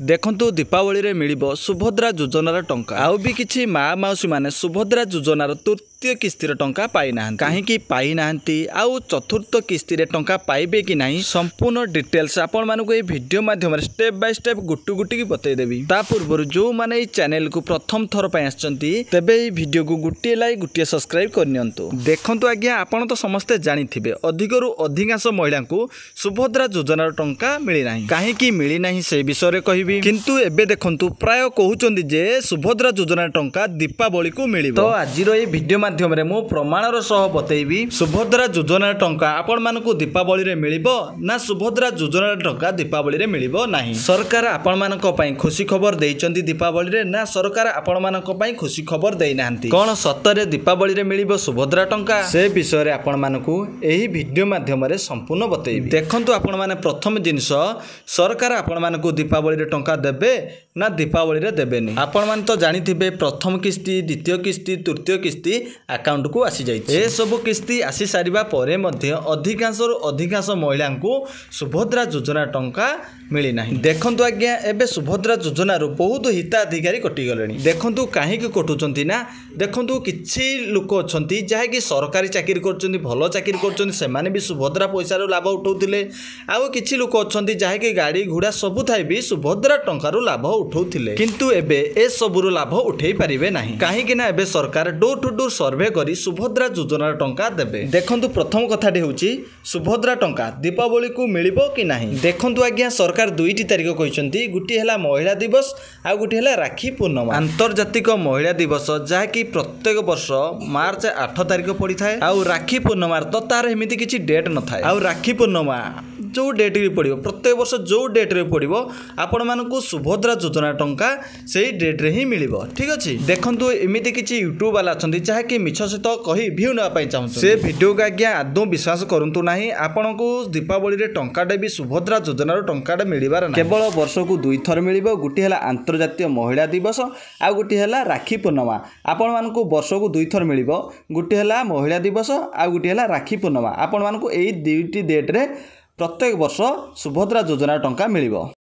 ଦେଖନ୍ତୁ, ଦୀପାବଳିରେ ମିଳିବ ସୁଭଦ୍ରା ଯୋଜନାର ଟଙ୍କା। ଆଉ ବି କିଛି ମା ମାଉସୀମାନେ ସୁଭଦ୍ରା ଯୋଜନାର ତୃତୀୟ କିସ୍ତିର ଟଙ୍କା ପାଇନାହାନ୍ତି। କାହିଁକି ପାଇନାହାନ୍ତି ଆଉ ଚତୁର୍ଥ କିସ୍ତିରେ ଟଙ୍କା ପାଇବେ କି ନାହିଁ, ସମ୍ପୂର୍ଣ୍ଣ ଡିଟେଲ୍ସ ଆପଣମାନଙ୍କୁ ଏହି ଭିଡ଼ିଓ ମାଧ୍ୟମରେ ଷ୍ଟେପ୍ ବାଇ ଷ୍ଟେପ୍ ଗୁଟୁ ଗୁଟିକି ବତେଇଦେବି। ତା ପୂର୍ବରୁ ଯେଉଁମାନେ ଏହି ଚ୍ୟାନେଲକୁ ପ୍ରଥମ ଥର ପାଇଁ ଆସିଛନ୍ତି, ତେବେ ଏହି ଭିଡ଼ିଓକୁ ଗୋଟିଏ ଲାଇକ୍, ଗୋଟିଏ ସବସ୍କ୍ରାଇବ୍ କରିନିଅନ୍ତୁ। ଦେଖନ୍ତୁ ଆଜ୍ଞା, ଆପଣ ତ ସମସ୍ତେ ଜାଣିଥିବେ, ଅଧିକରୁ ଅଧିକାଂଶ ମହିଳାଙ୍କୁ ସୁଭଦ୍ରା ଯୋଜନାର ଟଙ୍କା ମିଳିନାହିଁ। କାହିଁକି ମିଳିନାହିଁ ସେ ବିଷୟରେ କହିବି। କିନ୍ତୁ ଏବେ ଦେଖନ୍ତୁ, ପ୍ରାୟ କହୁଛନ୍ତି ଯେ ସୁଭଦ୍ରା ଯୋଜନା ଟଙ୍କା ଦୀପାବଳିକୁ ମିଳିବ। ତ ଆଜିର ଏହି ଭିଡ଼ିଓ ମାଧ୍ୟମରେ ମୁଁ ପ୍ରମାଣର ସହ ବତେଇବି, ସୁଭଦ୍ରା ଯୋଜନାର ଟଙ୍କା ଆପଣମାନଙ୍କୁ ଦୀପାବଳିରେ ମିଳିବ ନା ସୁଭଦ୍ରା ଯୋଜନାର ଟଙ୍କା ଦୀପାବଳିରେ ମିଳିବ ନାହିଁ। ସରକାର ଆପଣମାନଙ୍କ ପାଇଁ ଖୁସି ଖବର ଦେଇଛନ୍ତି ଦୀପାବଳିରେ ନା ସରକାର ଆପଣମାନଙ୍କ ପାଇଁ ଖୁସି ଖବର ଦେଇନାହାନ୍ତି, କ'ଣ ସତରେ ଦୀପାବଳିରେ ମିଳିବ ସୁଭଦ୍ରା ଟଙ୍କା, ସେ ବିଷୟରେ ଆପଣମାନଙ୍କୁ ଏହି ଭିଡ଼ିଓ ମାଧ୍ୟମରେ ସମ୍ପୂର୍ଣ୍ଣ ବତେଇବି। ଦେଖନ୍ତୁ ଆପଣମାନେ, ପ୍ରଥମ ଜିନିଷ, ସରକାର ଆପଣମାନଙ୍କୁ ଦୀପାବଳିରେ ଟଙ୍କା ଦେବେ ନା ଦୀପାବଳିରେ ଦେବେନି? ଆପଣମାନେ ତ ଜାଣିଥିବେ, ପ୍ରଥମ କିସ୍ତି, ଦ୍ୱିତୀୟ କିସ୍ତି, ତୃତୀୟ କିସ୍ତି ଆକାଉଣ୍ଟକୁ ଆସିଯାଇଛି। ଏସବୁ କିସ୍ତି ଆସି ସାରିବା ପରେ ମଧ୍ୟ ଅଧିକାଂଶରୁ ଅଧିକାଂଶ ମହିଳାଙ୍କୁ ସୁଭଦ୍ରା ଯୋଜନା ଟଙ୍କା ମିଳିନାହିଁ। ଦେଖନ୍ତୁ ଆଜ୍ଞା, ଏବେ ସୁଭଦ୍ରା ଯୋଜନାରୁ ବହୁତ ହିତାଧିକାରୀ କଟିଗଲେଣି। ଦେଖନ୍ତୁ, କାହିଁକି କଟୁଛନ୍ତି ନା, ଦେଖନ୍ତୁ, କିଛି ଲୋକ ଅଛନ୍ତି ଯାହାକି ସରକାରୀ ଚାକିରି କରୁଛନ୍ତି, ଭଲ ଚାକିରି କରୁଛନ୍ତି, ସେମାନେ ବି ସୁଭଦ୍ରା ପଇସାରୁ ଲାଭ ଉଠାଉଥିଲେ। ଆଉ କିଛି ଲୋକ ଅଛନ୍ତି ଯାହାକି ଗାଡ଼ି ଘୋଡ଼ା ସବୁ ଥାଇ ବି ସୁଭଦ୍ରା ଟଙ୍କାରୁ ଲାଭ ଉଠାଉଥିଲେ, କିନ୍ତୁ ଏବେ ଏସବୁରୁ ଲାଭ ଉଠେଇ ପାରିବେ ନାହିଁ। କାହିଁକି ନା ଏବେ ସରକାର ଡୋର ଟୁ ଡୋର ସର୍ଭେ କରି ସୁଭଦ୍ରା ଯୋଜନାର ଟଙ୍କା ଦେବେ। ଦେଖନ୍ତୁ, ପ୍ରଥମ କଥାଟି ହେଉଛି, ସୁଭଦ୍ରା ଟଙ୍କା ଦୀପାବଳିକୁ ମିଳିବ କି ନାହିଁ? ଦେଖନ୍ତୁ ଆଜ୍ଞା, ସରକାର ଦୁଇଟି ତାରିଖ କହିଛନ୍ତି। ଗୋଟିଏ ହେଲା ମହିଳା ଦିବସ ଆଉ ଗୋଟିଏ ହେଲା ରାକ୍ଷୀ ପୂର୍ଣ୍ଣମା। ଆନ୍ତର୍ଜାତିକ ମହିଳା ଦିବସ ଯାହାକି ପ୍ରତ୍ୟେକ ବର୍ଷ ମାର୍ଚ୍ଚ 8 ତାରିଖ ପଡ଼ିଥାଏ, ଆଉ ରାକ୍ଷୀ ପୂର୍ଣ୍ଣମାର ତ ତାର ଏମିତି କିଛି ଡେଟ୍ ନଥାଏ। ଆଉ ରାକ୍ଷୀ ପୂର୍ଣ୍ଣମା ଯେଉଁ ଡେଟ୍ରେ ପଡ଼ିବ, ପ୍ରତ୍ୟେକ ବର୍ଷ ଯେଉଁ ଡେଟ୍ରେ ପଡ଼ିବ, ଆପଣମାନଙ୍କୁ ସୁଭଦ୍ରା ଯୋଜନା ଟଙ୍କା ସେଇ ଡେଟ୍ରେ ହିଁ ମିଳିବ। ଠିକ୍ ଅଛି। ଦେଖନ୍ତୁ, ଏମିତି କିଛି ୟୁଟ୍ୟୁବ୍ ବାଲା ଅଛନ୍ତି ଯାହାକି ମିଛ ସହିତ କହି ଭ୍ୟୁ ନେବା ପାଇଁ ଚାହୁଁଛନ୍ତି। ସେ ଭିଡ଼ିଓକୁ ଆଜ୍ଞା ଆଦୌ ବିଶ୍ୱାସ କରନ୍ତୁ ନାହିଁ। ଆପଣଙ୍କୁ ଦୀପାବଳିରେ ଟଙ୍କାଟେ ବି ସୁଭଦ୍ରା ଯୋଜନାର ଟଙ୍କାଟେ ମିଳିବାର ନାହିଁ। କେବଳ ବର୍ଷକୁ ଦୁଇଥର ମିଳିବ। ଗୋଟିଏ ହେଲା ଆନ୍ତର୍ଜାତୀୟ ମହିଳା ଦିବସ ଆଉ ଗୋଟିଏ ହେଲା ରାକ୍ଷୀ ପୂର୍ଣ୍ଣମା। ଆପଣମାନଙ୍କୁ ବର୍ଷକୁ ଦୁଇଥର ମିଳିବ। ଗୋଟିଏ ହେଲା ମହିଳା ଦିବସ ଆଉ ଗୋଟିଏ ହେଲା ରାକ୍ଷୀ ପୂର୍ଣ୍ଣମା। ଆପଣମାନଙ୍କୁ ଏଇ ଦୁଇଟି ଡେଟ୍ରେ ପ୍ରତ୍ୟେକ ବର୍ଷ ସୁଭଦ୍ରା ଯୋଜନା ଟଙ୍କା ମିଳିବ।